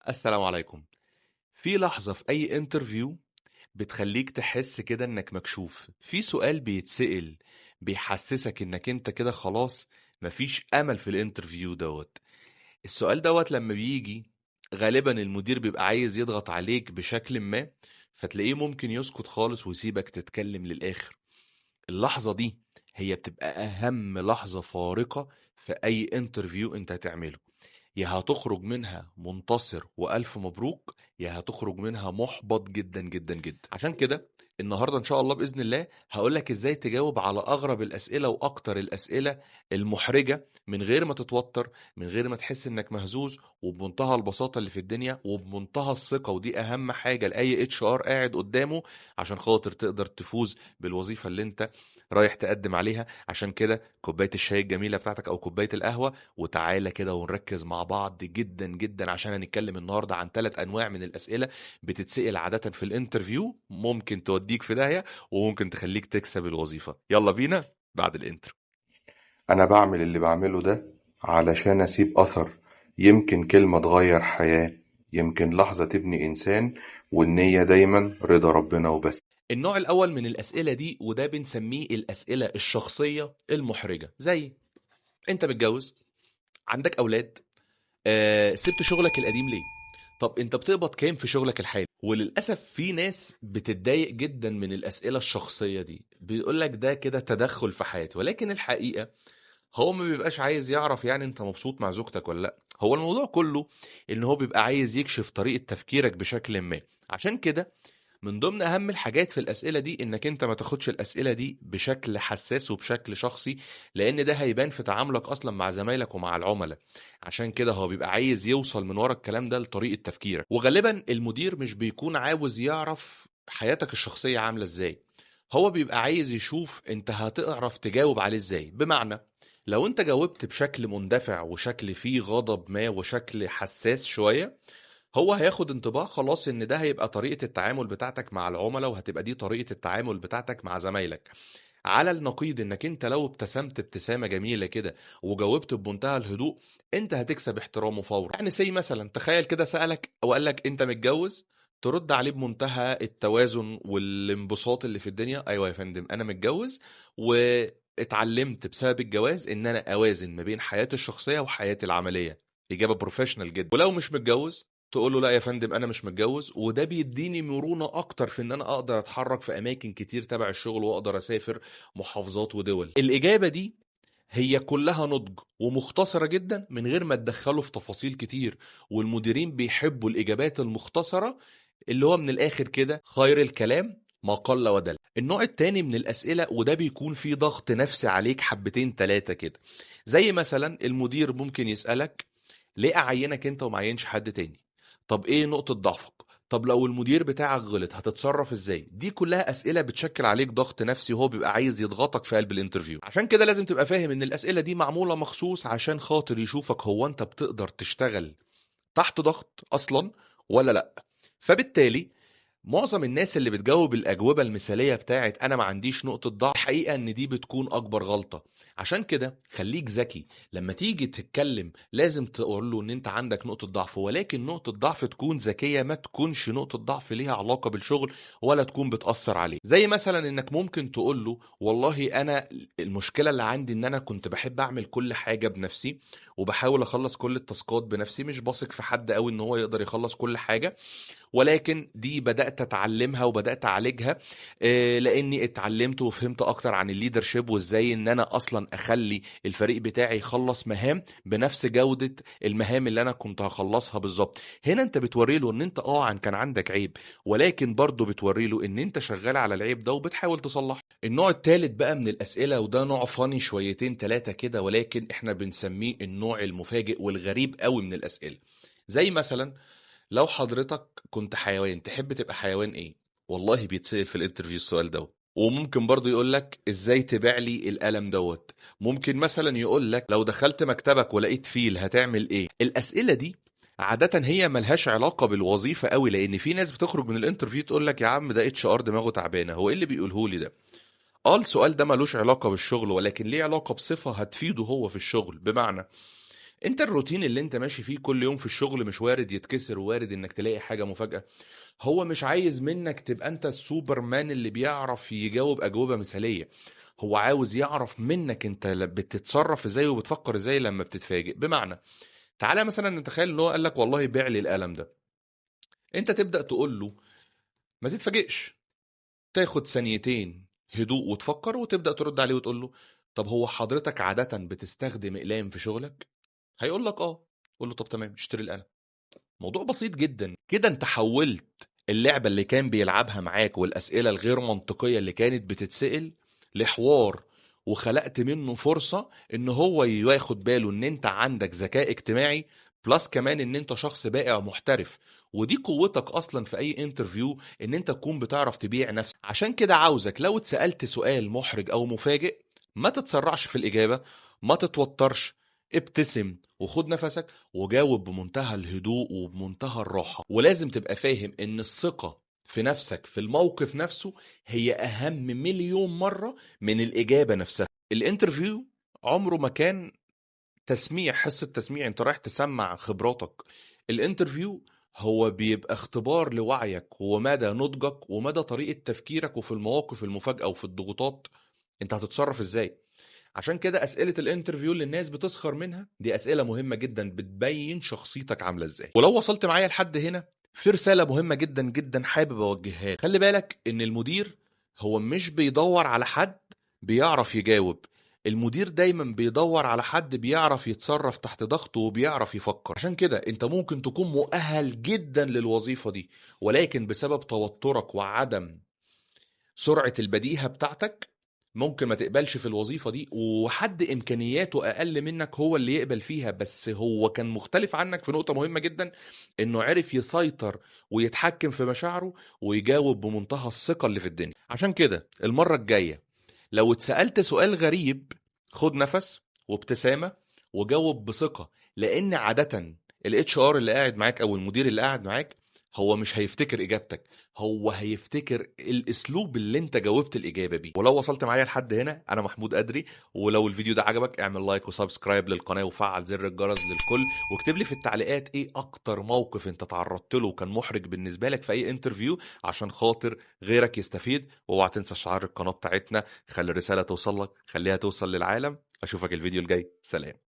السلام عليكم. في لحظة في أي interview بتخليك تحس كده إنك مكشوف، في سؤال بيتسأل بيحسسك إنك أنت كده خلاص مفيش أمل في ال interview دوت. السؤال دوت لما بيجي غالبا المدير بيبقى عايز يضغط عليك بشكل ما، فتلاقيه ممكن يسكت خالص ويسيبك تتكلم للآخر. اللحظة دي هي بتبقى أهم لحظة فارقة في أي interview أنت هتعمله. يا هتخرج منها منتصر وألف مبروك، يا هتخرج منها محبط جدا جدا جدا. عشان كده النهاردة إن شاء الله بإذن الله هقولك إزاي تجاوب على أغرب الأسئلة وأكتر الأسئلة المحرجة من غير ما تتوتر، من غير ما تحس إنك مهزوز، وبمنتهى البساطة اللي في الدنيا وبمنتهى الثقة. ودي أهم حاجة لأي HR قاعد قدامه عشان خاطر تقدر تفوز بالوظيفة اللي أنت رايح تقدم عليها. عشان كده كوباية الشاي الجميلة بتاعتك أو كوباية القهوة، وتعالى كده ونركز مع بعض جدا جدا، عشان هنتكلم النهاردة عن 3 أنواع من الأسئلة بتتسأل عادة في ال interview، ممكن توديك في داهية وممكن تخليك تكسب الوظيفة. يلا بينا بعد ال intro. أنا بعمل اللي بعمله ده علشان أسيب أثر، يمكن كلمة تغير حياة، يمكن لحظة تبني إنسان، والنية دايما رضا ربنا وبس. النوع الأول من الأسئلة دي، وده بنسميه الأسئلة الشخصية المحرجة، زي أنت متجوز، عندك أولاد، سبت شغلك القديم ليه، طب أنت بتقبض كام في شغلك الحالي. وللأسف في ناس بتتضايق جدا من الأسئلة الشخصية دي، بيقولك ده كده تدخل في حياتي، ولكن الحقيقة هو ما بيبقاش عايز يعرف يعني انت مبسوط مع زوجتك ولا لا. هو الموضوع كله ان هو بيبقى عايز يكشف طريقة تفكيرك بشكل ما. عشان كده من ضمن اهم الحاجات في الاسئلة دي انك انت ما تاخدش الاسئلة دي بشكل حساس وبشكل شخصي، لان ده هيبان في تعاملك اصلا مع زمايلك ومع العملاء. عشان كده هو بيبقى عايز يوصل من ورا الكلام ده لطريقه تفكيرك. وغالبا المدير مش بيكون عاوز يعرف حياتك الشخصية عامله ازاي، هو بيبقى عايز يشوف انت هتعرف تجاوب عليه ازاي. بمعنى لو انت جاوبت بشكل مندفع وشكل فيه غضب ما وشكل حساس شوية، هو هياخد انطباع خلاص ان ده هيبقى طريقة التعامل بتاعتك مع العملاء، وهتبقى دي طريقة التعامل بتاعتك مع زمايلك. على النقيض انك انت لو ابتسمت ابتسامة جميلة كده وجاوبت بمنتهى الهدوء، انت هتكسب احترامه فورا. يعني سي مثلا تخيل كده سألك وقال لك انت متجوز، ترد عليه بمنتهى التوازن والانبساط اللي في الدنيا، ايوه يا فندم انا متجوز، واتعلمت بسبب الجواز ان انا اوازن ما بين حياتي الشخصية وحياتي العملية. اجابة professional جدا. ولو مش متجوز تقول له لا يا فندم انا مش متجوز، وده بيديني مرونة اكتر في ان انا اقدر اتحرك في اماكن كتير تبع الشغل واقدر اسافر محافظات ودول. الاجابة دي هي كلها نضج ومختصرة جدا من غير ما تدخله في تفاصيل كتير، والمديرين بيحبوا الاجابات المختصرة اللي هو من الاخر كده خير الكلام ما قل ودل. النوع التاني من الأسئلة، وده بيكون فيه ضغط نفسي عليك حبتين تلاتة كده، زي مثلا المدير ممكن يسألك ليه أعينك انت وما عينش حد تاني، طب ايه نقطة ضعفك، طب لو المدير بتاعك غلط هتتصرف ازاي. دي كلها أسئلة بتشكل عليك ضغط نفسي، وهو بيبقى عايز يضغطك في قلب ال interview. عشان كده لازم تبقى فاهم ان الأسئلة دي معمولة مخصوص عشان خاطر يشوفك هو انت بتقدر تشتغل تحت ضغط أصلا ولا لا. فبالتالي معظم الناس اللي بتجاوب الأجوبة المثالية بتاعت أنا ما عنديش نقطة ضعف، الحقيقة إن دي بتكون أكبر غلطة. عشان كده خليك ذكي لما تيجي تتكلم، لازم تقول له إن أنت عندك نقطة ضعف، ولكن نقطة ضعف تكون ذكية، ما تكونش نقطة ضعف ليها علاقة بالشغل ولا تكون بتأثر عليه. زي مثلا إنك ممكن تقول له والله أنا المشكلة اللي عندي إن أنا كنت بحب أعمل كل حاجة بنفسي وبحاول أخلص كل التاسكات بنفسي، مش بثق في حد قوي إن هو يقدر يخلص كل حاجة، ولكن دي بدأت أتعلمها وبدأت أعالجها، لأني اتعلمت وفهمت أكتر عن ال leadership وإزاي إن أنا أصلا أخلي الفريق بتاعي يخلص مهام بنفس جودة المهام اللي أنا كنت هخلصها بالظبط. هنا أنت بتوري له إن أنت عن كان عندك عيب، ولكن برضه بتوري له إن أنت شغال على العيب ده وبتحاول تصلحه. النوع الثالث بقى من الأسئلة، وده نوع funny شويتين تلاتة كده، ولكن إحنا بنسميه النوع المفاجئ والغريب قوي من الأسئلة. زي مثلا لو حضرتك كنت حيوان تحب تبقى حيوان ايه؟ والله بيتسأل في ال interview السؤال دوت. وممكن برضو يقول لك ازاي تبيع لي القلم دوت. ممكن مثلا يقول لك لو دخلت مكتبك ولقيت فيل هتعمل ايه؟ الأسئلة دي عادة هي ملهاش علاقة بالوظيفة قوي، لأن في ناس بتخرج من ال interview تقول لك يا عم ده HR دماغه تعبانة، هو ايه اللي بيقوله لي ده؟ السؤال ده ملوش علاقة بالشغل، ولكن ليه علاقة بصفة هتفيده هو في الشغل. بمعنى انت الروتين اللي انت ماشي فيه كل يوم في الشغل مش وارد يتكسر، وارد انك تلاقي حاجة مفاجأة. هو مش عايز منك تبقى انت السوبرمان اللي بيعرف يجاوب أجوبة مثالية، هو عاوز يعرف منك انت بتتصرف ازاي وبتفكر ازاي لما بتتفاجئ. بمعنى تعالى مثلا نتخيل ان هو قال لك والله بيع لي القلم ده، انت تبدأ تقول له ما تتفاجئش، تاخد ثانيتين هدوء وتفكر، وتبدأ ترد عليه وتقول له طب هو حضرتك عادة بتستخدم اقلام في شغلك؟ هيقول لك اه. قول له طب تمام، اشتري القلم. موضوع بسيط جدا كده. انت حولت اللعبة اللي كان بيلعبها معاك والأسئلة الغير منطقية اللي كانت بتتسأل لحوار، وخلقت منه فرصة ان هو ياخد باله ان انت عندك ذكاء اجتماعي، plus كمان ان انت شخص بائع محترف، ودي قوتك اصلا في اي interview ان انت تكون بتعرف تبيع نفسك. عشان كده عاوزك لو اتسألت سؤال محرج او مفاجئ ما تتسرعش في الاجابة، ما تتوترش، ابتسم وخد نفسك وجاوب بمنتهى الهدوء وبمنتهى الراحة. ولازم تبقى فاهم ان الثقة في نفسك في الموقف نفسه هي اهم مليون مرة من الاجابة نفسها. ال interview عمره ما كان تسميع، حصة تسميع انت رايح تسمع خبراتك. ال interview هو بيبقى اختبار لوعيك ومدى نضجك ومدى طريقة تفكيرك، وفي المواقف المفاجئة وفي الضغوطات انت هتتصرف ازاي. عشان كده أسئلة ال interview اللي الناس بتسخر منها دي أسئلة مهمة جدا بتبين شخصيتك عاملة ازاي. ولو وصلت معايا لحد هنا في رسالة مهمة جدا جدا حابب أوجهها. خلي بالك إن المدير هو مش بيدور على حد بيعرف يجاوب، المدير دايما بيدور على حد بيعرف يتصرف تحت ضغطه وبيعرف يفكر. عشان كده انت ممكن تكون مؤهل جدا للوظيفة دي، ولكن بسبب توترك وعدم سرعة البديهة بتاعتك ممكن ما تقبلش في الوظيفة دي، وحد إمكانياته أقل منك هو اللي يقبل فيها، بس هو كان مختلف عنك في نقطة مهمة جدا، إنه عرف يسيطر ويتحكم في مشاعره ويجاوب بمنتهى الثقة اللي في الدنيا. عشان كده المرة الجاية لو اتسألت سؤال غريب خد نفس وابتسامة وجاوب بثقة، لأن عادة ال HR اللي قاعد معاك أو المدير اللي قاعد معاك هو مش هيفتكر إجابتك، هو هيفتكر الأسلوب اللي انت جاوبت الإجابة بيه. ولو وصلت معايا لحد هنا، أنا محمود قدري، ولو الفيديو ده عجبك اعمل like و subscribe للقناة وفعل زر الجرس للكل، واكتب لي في التعليقات ايه أكتر موقف انت تعرضت له وكان محرج بالنسبة لك في أي interview عشان خاطر غيرك يستفيد. واوعى تنسى شعار القناة بتاعتنا، خلي الرسالة توصل لك، خليها توصل للعالم. أشوفك الفيديو الجاي، سلام.